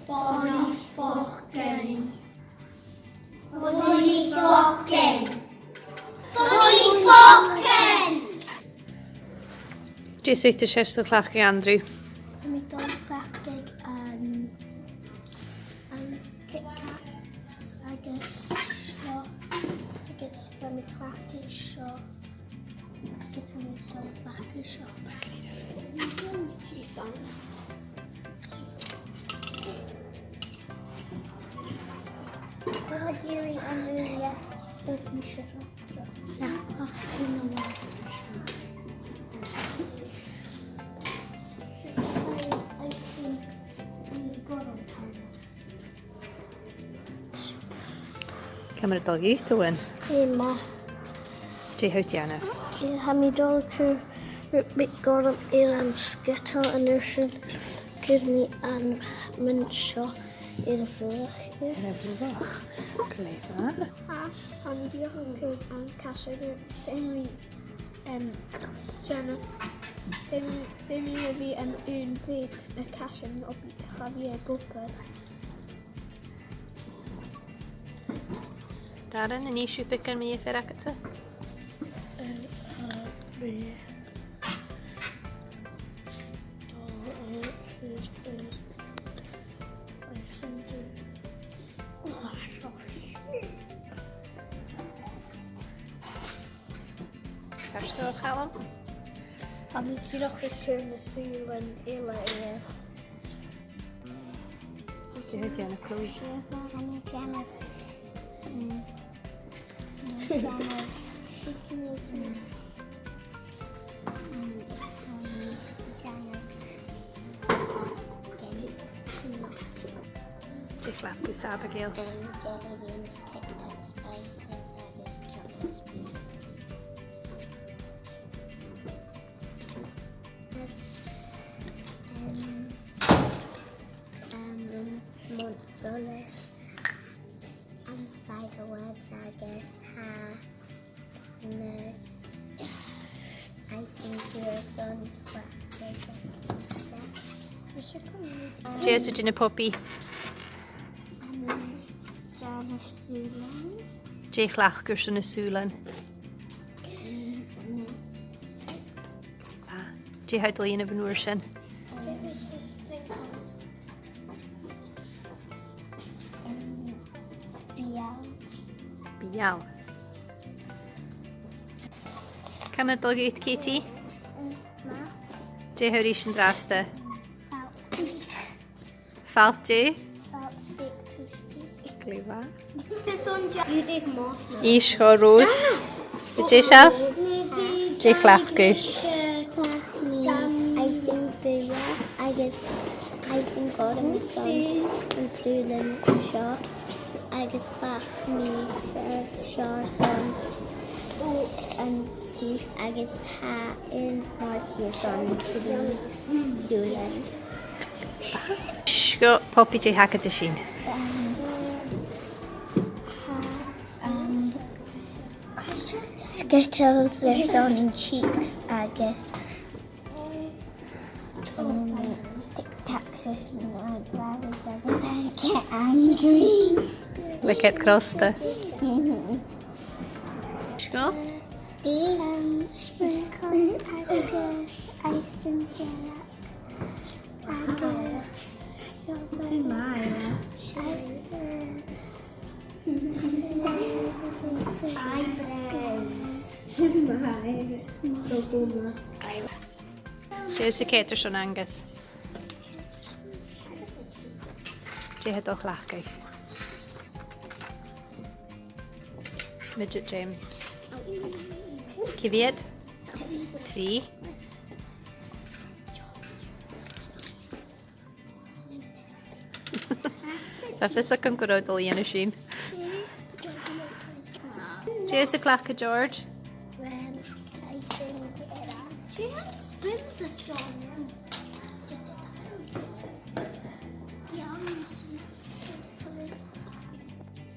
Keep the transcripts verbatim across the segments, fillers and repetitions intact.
Bonnaich Bhochain. Bonnaich Bhochain. Bonnaich Bhochain. Dè as urrainn dhut a chleachdadh, Andrew? Tha mi a' dol a chleachdadh an, an Kit Kats agus seo, agus bha mi a' cleachdadh seo. Agus tha mi a' dol a chleachdadh seo. Tha mi ag iarraidh an uair seo. Nach ach cúnamh. Ciamar a tha thu, a Eòghainn? Tha math. Dè tha thu a' dèanamh? Tha mi a' dol a chur rud beag gorm air an sgiotal an uair sin cuiridh mi am mionaid seo air a' bhruach. Air a' bhruach. Glè mhath. Tha, tha mi dìreach a' cur an caisean air, feumaidh mi, em, dèanamh, feumaidh, feumaidh mi a bhith an aon mheud na caisean a bhith, cha bhi e ag obair. Darren, an innis thu beagan mu dheidhinn fear agadsa? Eh, eh, bha. Dà, eh, eh, eh. Agus an dà. Ò, sorry. Ceart gu leòr, a Chaluim. Tha mi dìreach a' cur na sùilean eile air. Dè tha thu a' dèanamh, Chloe? Tha mi a' dèanamh, mm, tha mi a' dèanamh chicken wings. Mm, tha mi a' dèanamh, mm, dè chleachd thusa, Abigail? Um, jelly beans, Kit Kats, icing agus chocolate spread. Um, um, monster leis an spider webs agus tha na icing beans an squash. Dè as urrainn dhut, a Poppy? Um, dèanamh sùilean. Dè chleachd thu airson na sùilean? Ah, dè tha thu a' dèanamh an uair sin? Beul. Beul. Ciamar a tha thu, Katie? Dè tha thu ris an-dràsta? Falt dè? Falt beag cookie. Glè mhath. Is seo Rose. Dè seo? Dè chleachd thu? Chleachd mi icing buidhe agus icing gorm airson na sùilean seo. Agus chleachd mi fear seo airson an sgith agus tha aon smartie airson na trì sùilean. Seo Poppy, dè th' agad an sin? Um, um, Skittles airson na cheeks agus, um, Tic Tacs airson na rabbits agus I get angry. Le cead crosta. Mhm. Seo? Um, sprinkles agus icing gheal. Sin math. Eyebrows. Sin math. So good. Dè as urrainn dhut airson Angus? Dè tha thu a' cleachdadh? Midget James. Cò mheud? Trì. Tha fios agam gun robh thu a' dol a dhèanamh sin. Dè as urrainn dhut a chleachdadh, George?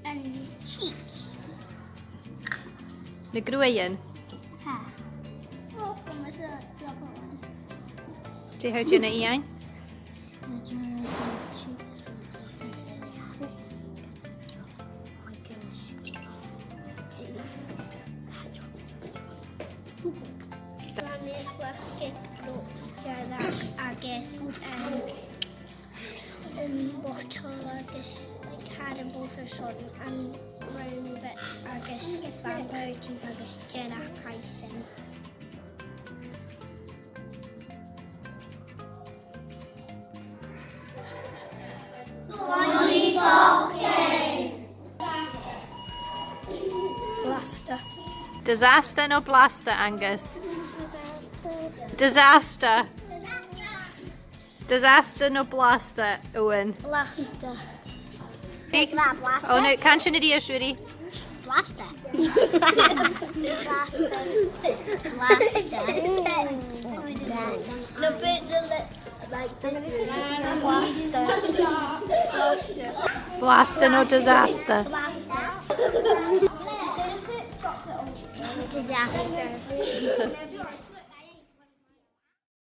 And cheek. Na gruaidhean? Tha. Oh, oh, that's a double one. Dè tha thu a' dèanamh, Iain? Tha mi a' dèanamh cheeks. Agus, um, um, bottle agus, like, Haribo airson an round bit agus bamboo tube agus dearg icing. Blasta. Disaster no blasta, Angus? Disaster. Disaster no blasta, Eòghann? Blasta. Tig. Blasta. Oh no, can sin a-rithist, Ruairidh. Blasta. Blasta. Blasta. No, but the li-, like this. Blasta. Blasta no disaster? Blasta. Disaster.